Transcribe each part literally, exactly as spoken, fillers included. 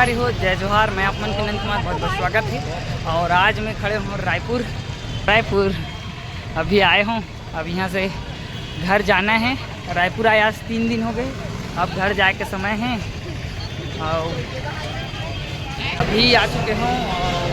अरे हो, जय जोहार, मैं आप मन के नंद कुमार, बहुत बहुत स्वागत है। और आज मैं खड़े हूँ रायपुर, रायपुर अभी आए हूँ। अब यहाँ से घर जाना है। रायपुर आए आज तीन दिन हो गए, अब घर जाए के समय है। और अभी आ चुके हूँ और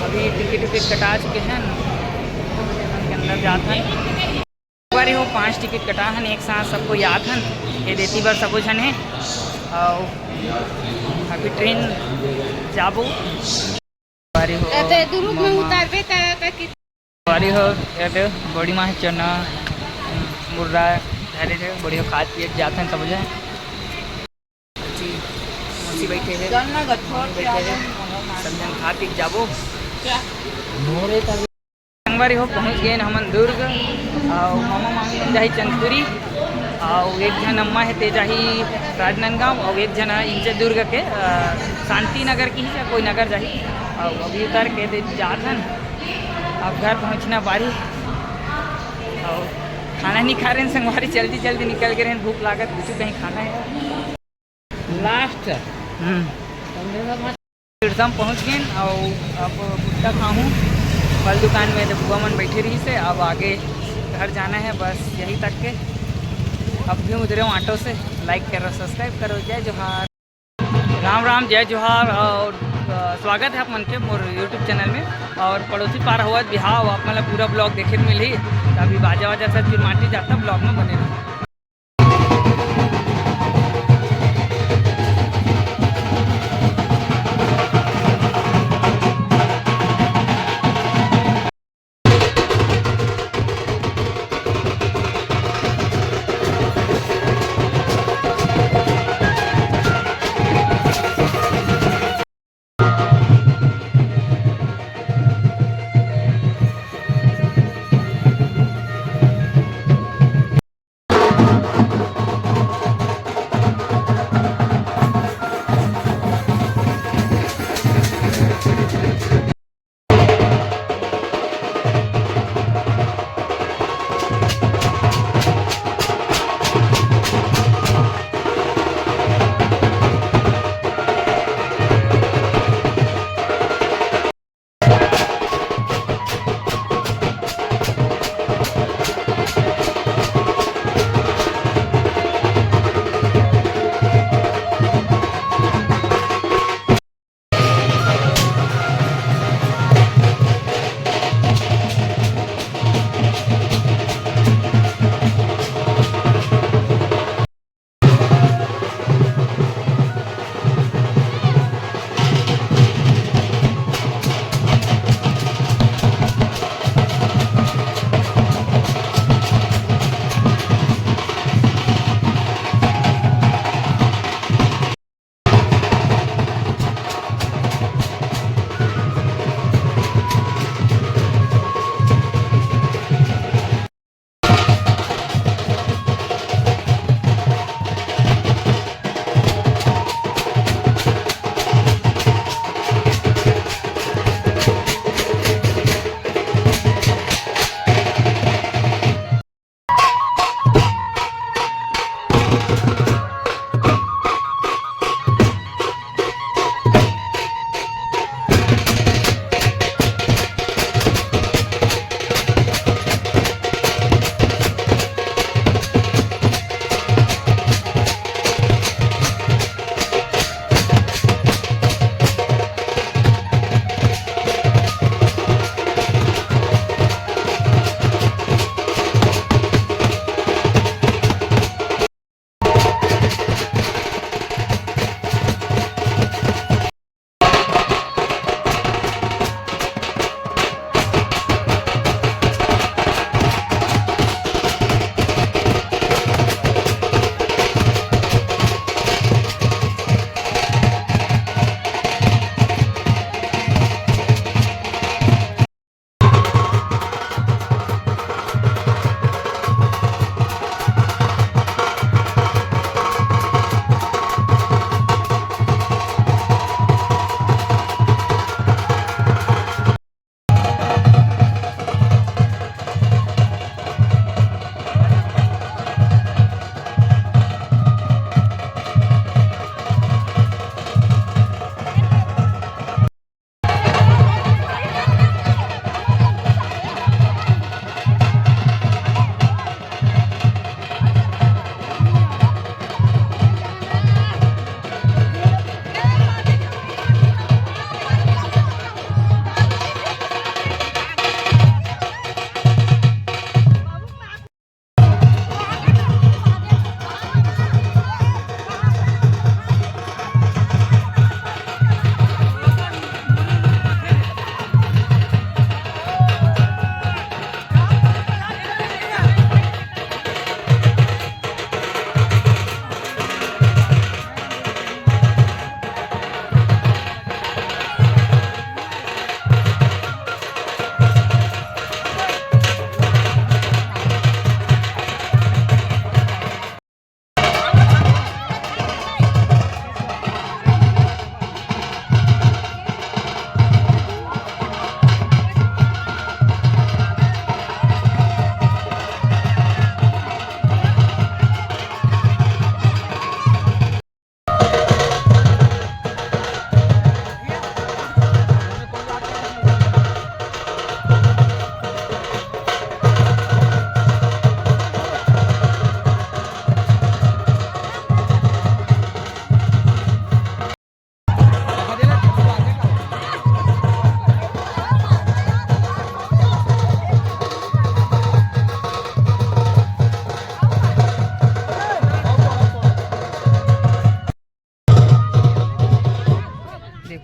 अभी टिकट विकेट कटा चुके हैं, के अंदर जात हैं। बारी हो पांच टिकट कटा हन, एक साथ सबको याद हन, ये देती बर सबो झन है। और अभी ट्रेन जाबो। बारी हो अबे दुरुग में मम्मा। उतारबे त, त कि- बारी हो, ये दे, बड़ी माँ चना, मुर्रा, धरे थे, बड़ी हो खात पिए जात हन सबो झन। जी, मौसी बैठे हैं, चल ना, गट्ठो मम्मी बैठे हैं, सब जन खा पी के जाबो। क्या? संगवारी हो, पहुँच गए हमन दुर्ग। और मामा मामी मन जाही चंदपुरी, और एक झन अम्मा है ते जाही राजनांदगांव, और एक झन है इंचे दुर्ग के, अ, शांति नगर की ही या कोई नगर जाही। और अभी उतर के दे जात हन, अब घर पहुँचना बारी। और खाना नहीं खा रहे हैं संगवारी, जल्दी जल्दी निकल के रहे, भूख लागत, कुछ कहीं खाना है। लास्ट। हम्म। सिरसा में पहुँच गए और अब गुट्टा खाहूँ फल दुकान में, तो बुआ मन बैठे रही से। अब आगे घर जाना है, बस यही तक के। अब भी उतरे हूँ ऑटो से। लाइक करो, सब्सक्राइब करो। जय जोहार, राम राम, जय जोहार। और अ, स्वागत है आप मन के मोर YouTube चैनल में। और पड़ोसी पार होवत बिहाव, आप मन ला पूरा ब्लॉग देखे मिलही। तो अभी बाजा वाजा सब फिर माटी जाता ब्लॉग में बने रहो।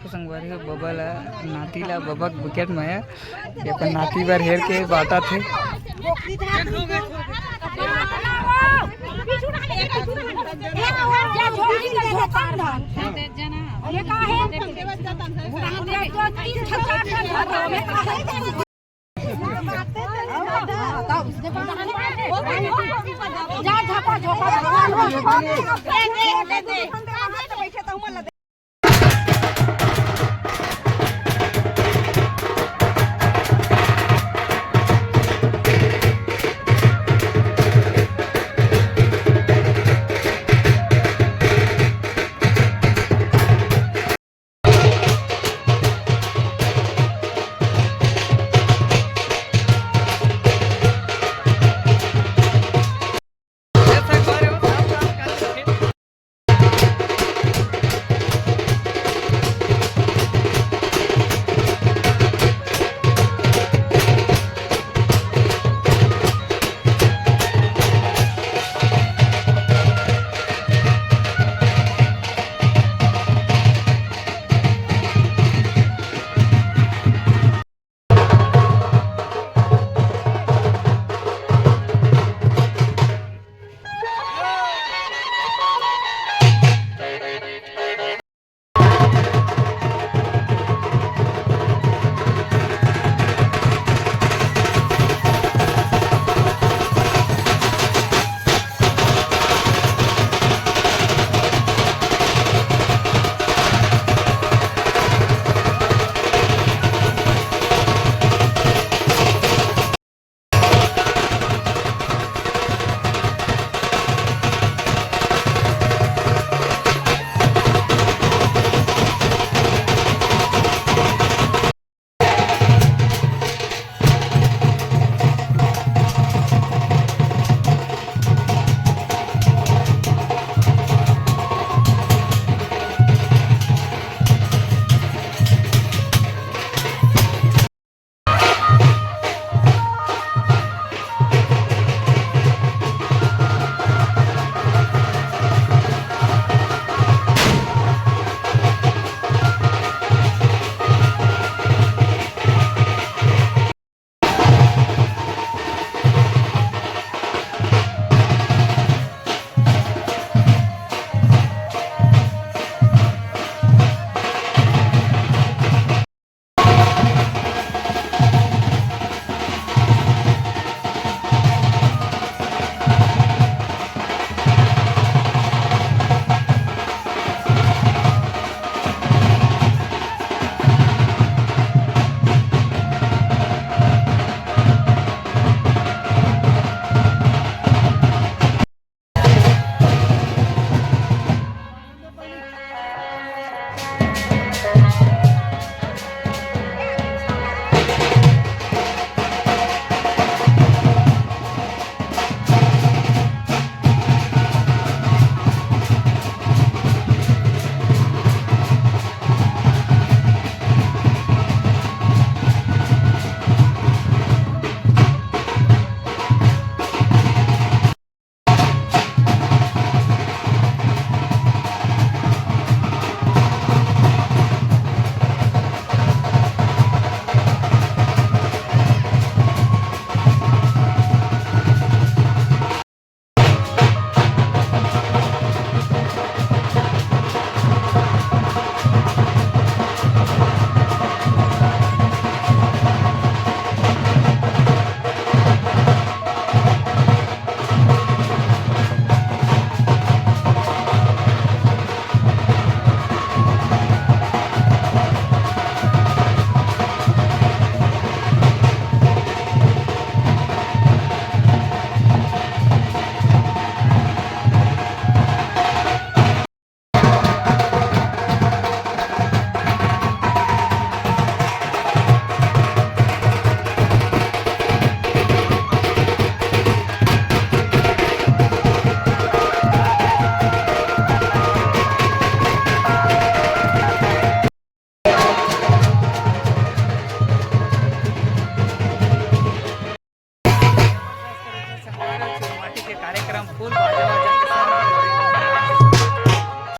संगवारी हो, बबा ला, नाती ला बबा के bucket में हे। ये अपन नाती बर हेर के बांटत हे। संगवारी हो, चुरमाटी के कार्यक्रम full बाजा बाजा